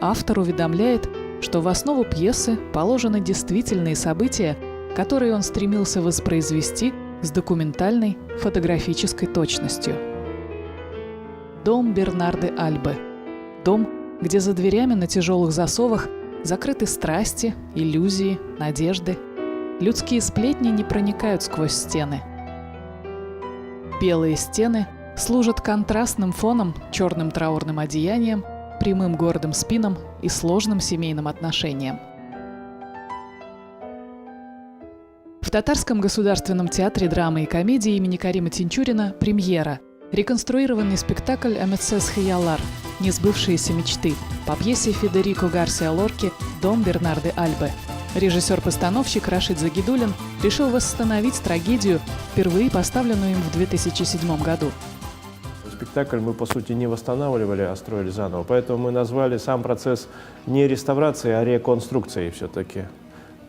Автор уведомляет, что в основу пьесы положены действительные события, которые он стремился воспроизвести с документальной фотографической точностью. Дом Бернарды Альбы. Дом, где за дверями на тяжелых засовах закрыты страсти, иллюзии, надежды. Людские сплетни не проникают сквозь стены. Белые стены служат контрастным фоном черным траурным одеянием, прямым гордым спинам и сложным семейным отношениям. В Татарском государственном театре драмы и комедии имени Карима Тинчурина премьера. Реконструированный спектакль «Өметсез хыяллар. Несбывшиеся мечты» по пьесе Федерико Гарсиа Лорки «Дом Бернарды Альбы». Режиссер-постановщик Рашид Загидуллин решил восстановить трагедию, впервые поставленную им в 2007 году. Спектакль мы, по сути, не восстанавливали, а строили заново. Поэтому мы назвали сам процесс не реставрацией, а реконструкцией все-таки.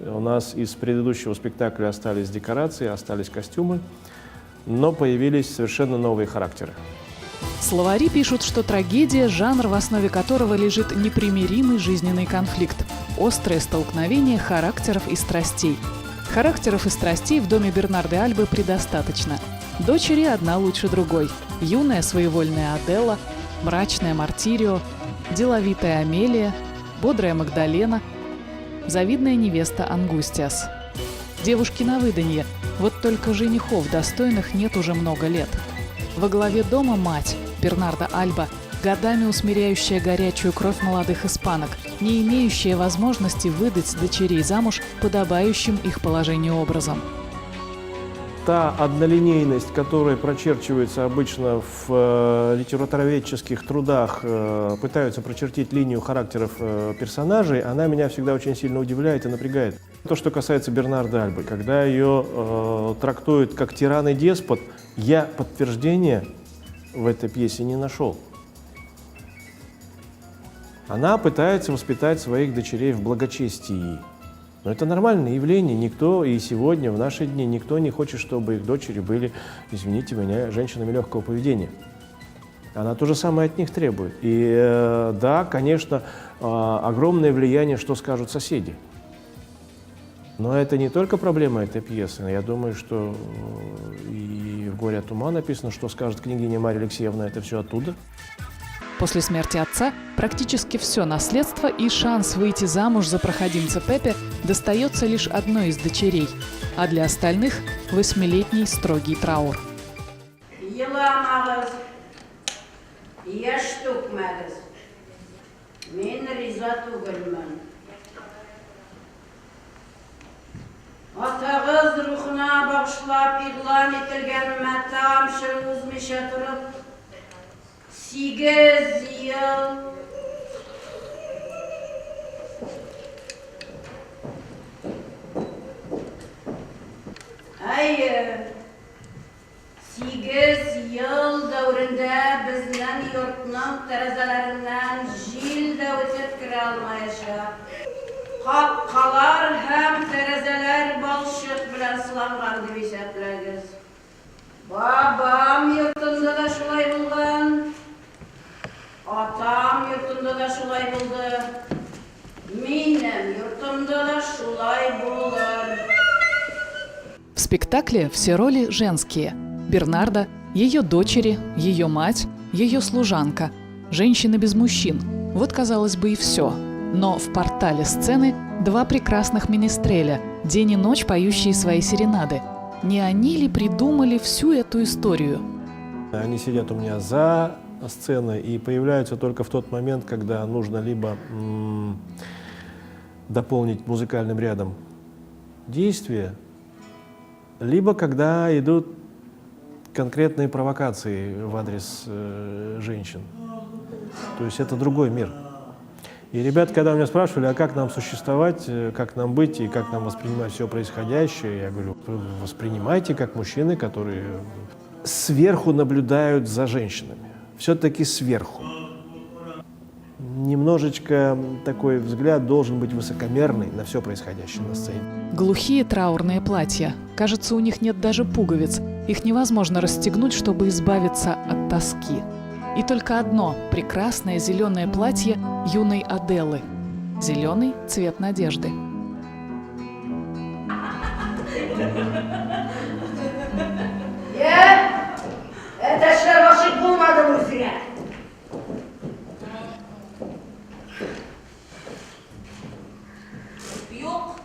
У нас из предыдущего спектакля остались декорации, остались костюмы, но появились совершенно новые характеры. Словари пишут, что трагедия – жанр, в основе которого лежит непримиримый жизненный конфликт, острое столкновение характеров и страстей. Характеров и страстей в доме Бернарды Альбы предостаточно. Дочери одна лучше другой. Юная своевольная Аделла, мрачная Мартирио, деловитая Амелия, бодрая Магдалена, завидная невеста Ангустиас. Девушки на выданье, вот только женихов достойных нет уже много лет. Во главе дома мать, Бернарда Альба, годами усмиряющая горячую кровь молодых испанок, не имеющая возможности выдать дочерей замуж подобающим их положению образом. Та однолинейность, которая прочерчивается обычно в литературоведческих трудах, пытаются прочертить линию характеров персонажей, она меня всегда очень сильно удивляет и напрягает. То, что касается Бернарды Альбы, когда ее трактуют как тиран и деспот, я подтверждения в этой пьесе не нашел. Она пытается воспитать своих дочерей в благочестии. Но это нормальное явление. Никто и сегодня, в наши дни, никто не хочет, чтобы их дочери были, извините меня, женщинами легкого поведения. Она то же самое от них требует. И да, конечно, огромное влияние, что скажут соседи. Но это не только проблема этой пьесы. Я думаю, что и в «Горе от ума» написано, что скажет княгиня Марья Алексеевна, это все оттуда. После смерти отца практически все наследство и шанс выйти замуж за проходимца Пепе достается лишь одной из дочерей, а для остальных – восьмилетний строгий траур. Еламагыз, яшь түкмәгез. Мин риза түгелмен. Атагыз рухына багышлап игълан ителгән матәм чоры узмыйча торып, 8 ел Әйе, 8 ел дәверендә безнең йортның тәрәзәләреннән җил дә үтеп керә алмаячак. Капкалар һәм тәрәзәләр балчык белән сыланган дип исәпләгез. Бабам йортында да шулай булган, атам йортында да шулай булды, минем йортымда да шулай булыр. В спектакле все роли женские. Бернарда, ее дочери, ее мать, ее служанка. Женщины без мужчин. Вот, казалось бы, и все. Но в портале сцены два прекрасных менестреля, день и ночь поющие свои серенады. Не они ли придумали всю эту историю? Они сидят у меня за сценой и появляются только в тот момент, когда нужно либо дополнить музыкальным рядом действия, либо когда идут конкретные провокации в адрес женщин. То есть это другой мир. И ребят, когда меня спрашивали, а как нам существовать, как нам быть и как нам воспринимать все происходящее, я говорю, вы воспринимайте как мужчины, которые сверху наблюдают за женщинами. Все-таки сверху. Немножечко такой взгляд должен быть высокомерный на все происходящее на сцене. Глухие траурные платья. Кажется, у них нет даже пуговиц. Их невозможно расстегнуть, чтобы избавиться от тоски. И только одно прекрасное зеленое платье юной Аделы. Зеленый цвет надежды. Йә, әтәчләр гашыйк булмадымы үзеңә? Юк.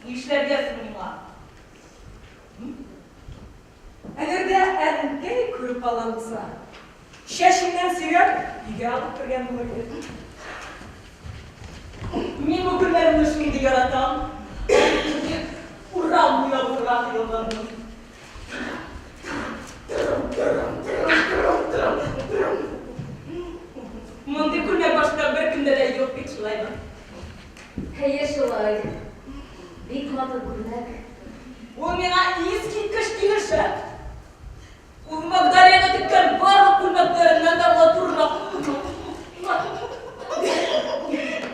Нишләргә соң миңа? Әгәр дә әнкәй күреп калган булса, чәчеңнән сөйрәп, өйгә алып кергән булыр иде. Мин бу көннәремне шундый яратам. Урам буйлап утырырга хыялландым. Мондый күлмәк башка беркемдә дә юк бит, шулаймы? Әйе, шулай. Бик матур күлмәк. Ул миңа искиткеч килешә. Ул Магдалена теккән барлык күлмәкләреннән дә матуррак.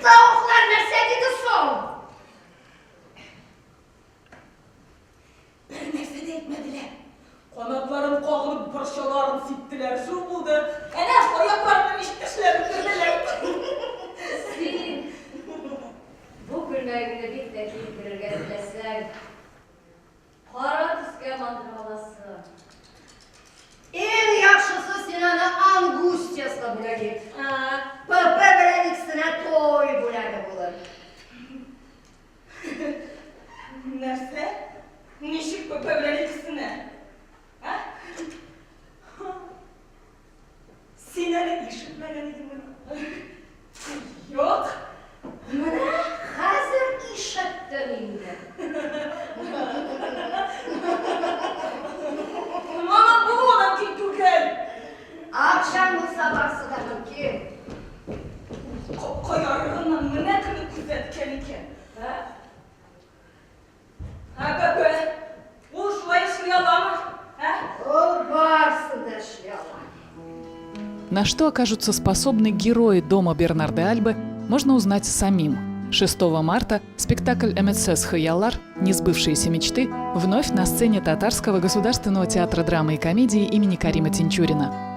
Тавыклар нәрсә диде соң? Бер нәрсә дә әйтмәделәр. Канатларын кагылып, борчаларын сиптеләр. Шул булды. Әнә, аякларымны ничек тешләп бетерделәр. Син бу күлмәгеңне бик тә киеп керергә теләсәң, кара төскә мандыра аласың. Иң яхшысы син аны Ангустияска бүләк ит. Пепе белән икесенә туй бүләге булыр. Нәрсә? Ничек Пепе белән икесенә? Ә? Син әле ишетмәгән идең моны. Юк. Менә хәзер ишеттем инде. Моның булуы мөмкин түгел. Акчаң булса барсы да мөмкин. Капка ярыгыннан менә кемне күзәткән икән. Ә? Ә, Пепе, ул шулай эшли аламы? Ә? Ул барсын да эшли ала. На что окажутся способны герои дома Бернарды Альбы, можно узнать самим. 6 марта спектакль «Өметсез хыяллар. Несбывшиеся мечты» вновь на сцене Татарского государственного театра драмы и комедии имени Карима Тинчурина.